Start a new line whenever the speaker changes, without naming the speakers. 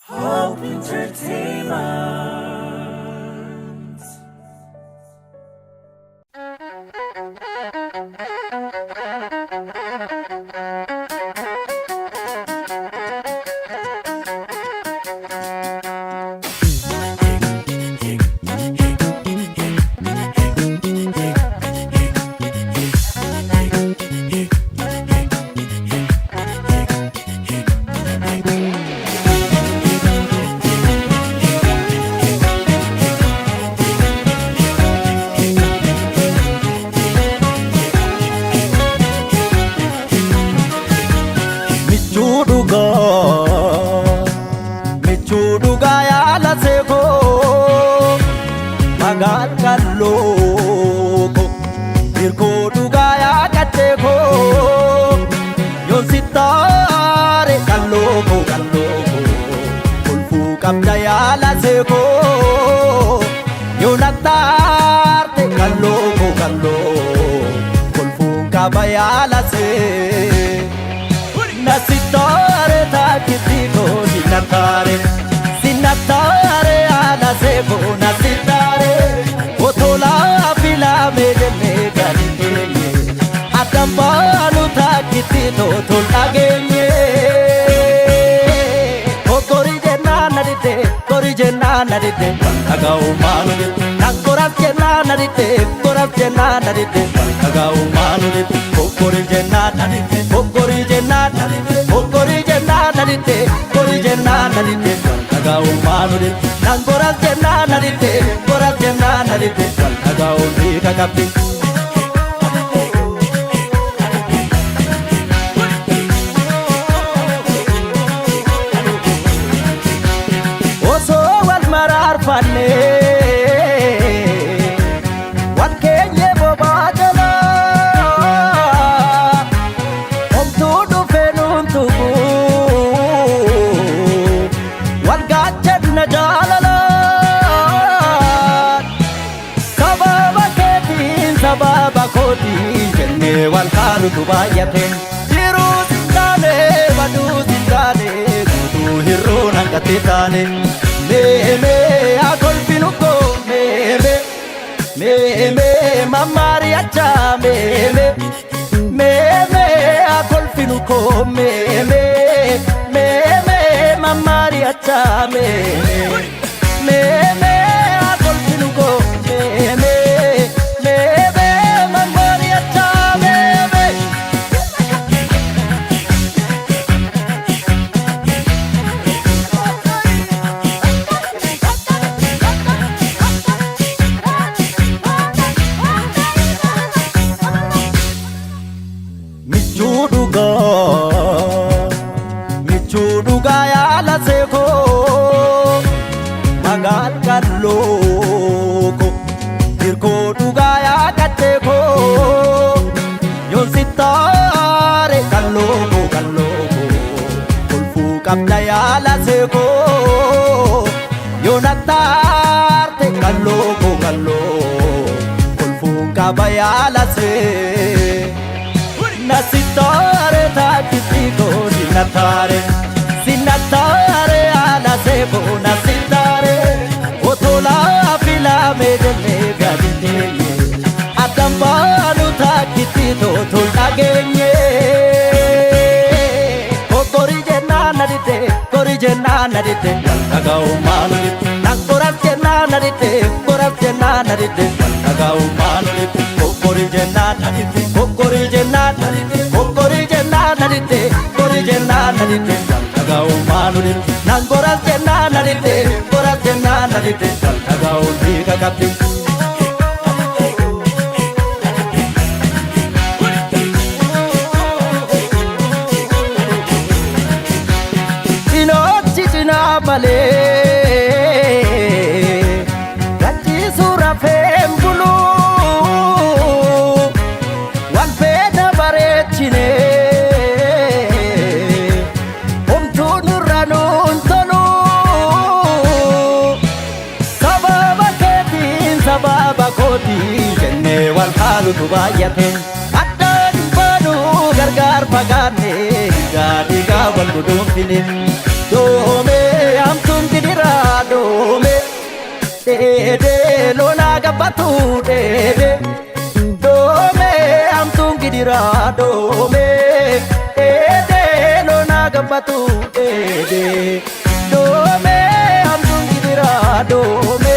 Hope Entertainment.
Michuu dhugaa, michuu dhugaa yaala seekoo, magaal qal'oo ko, hirkoo dhugaa yaa qaccee koo, yoon sittaare qalloo koo qalloo koo, kolfuu qabda yaala seekoo, yoo nattaarte qalloo koo qalloo, kolfuun qaba yaala see. Nasitare taakitiko sinatare sinatare alaseko nasitare otola filame jenne gadi teenye adambaanu taakitito tol dhageenye. Gori jennaan na didde, gori jennaan na didde, dhaga'u maanu didde. Goras jennaan na didde, goras jennaan na didde, dhaga'u maanu didde. Gori jennaan na didde, gori jennaan na didde, gori jennaan na didde, gori jennaan na didde, dhaga'u maanu didde. Goras jennaan na didde, goras jennaan na didde, dhaga'u ni kakabdi. Osoo wal maraarfanne wal keenye bobaa jalaa, homtuu dhufee nuun tuqu wal gaachanna jaalalaan. Sababa keetiin sababa kootiin jennee wal kaanutu baay'ate. Jiruus hin taane baduus hin taane guutuu hir'uun hanqattee taane. Meemee haa kolfinu koo meemee meemee mammaari'achaa meemee meemee haa kolfinu koo meemee meemee mammaari'achaa meemee meemee haa kolfinu koo meemee meemee mammaari'achaa meemee. Michuu dhugaa, michuu dhugaa yaala seekoo, magaal qalloo ko, hirkoo dhugaa yaa qaccee koo, yoon sittaare qalloo koo qalloo koo, kolfuu qabda yaala seekoo, yoo nattaarte qalloo koo qalloo, kolfuun qaba yaala see. Nasitare taakitiko sinatare sinatare alasebo nasitare otola filame jenne gadi teenye adambaanu taakitito tol dhageenye. Gori jennaan na didde, gori jennaan na didde, dhaga'u maanu didde. Goras jennaan na didde, goras jennaan na didde, dhaga'u maanu didde. Gori jennaan na didde, gori jennaan na didde, gori jennaan na didde, gori jennaan na didde, dhaga'u maanu didde. Goras jennaan na didde, goras jennaan na didde, dhaga'u ni kakabdi. Cinoochi cinaa malee gachiisuu rafeen bulu wal feena bareechine homtuu nurra nuun tolu. Sababa keetiin sababa kootiin jennee wal haalutu baay'ate. Addaan hin baanu gargaar fagaanne dhiigaa dhiigaa wal guduunfine. Doomee hamtuu. gabbatu dheede doomee hamtuun gidiraa doomee dheedee loonaa gabbatu dheede doomee hamtuun gidiraa doomee.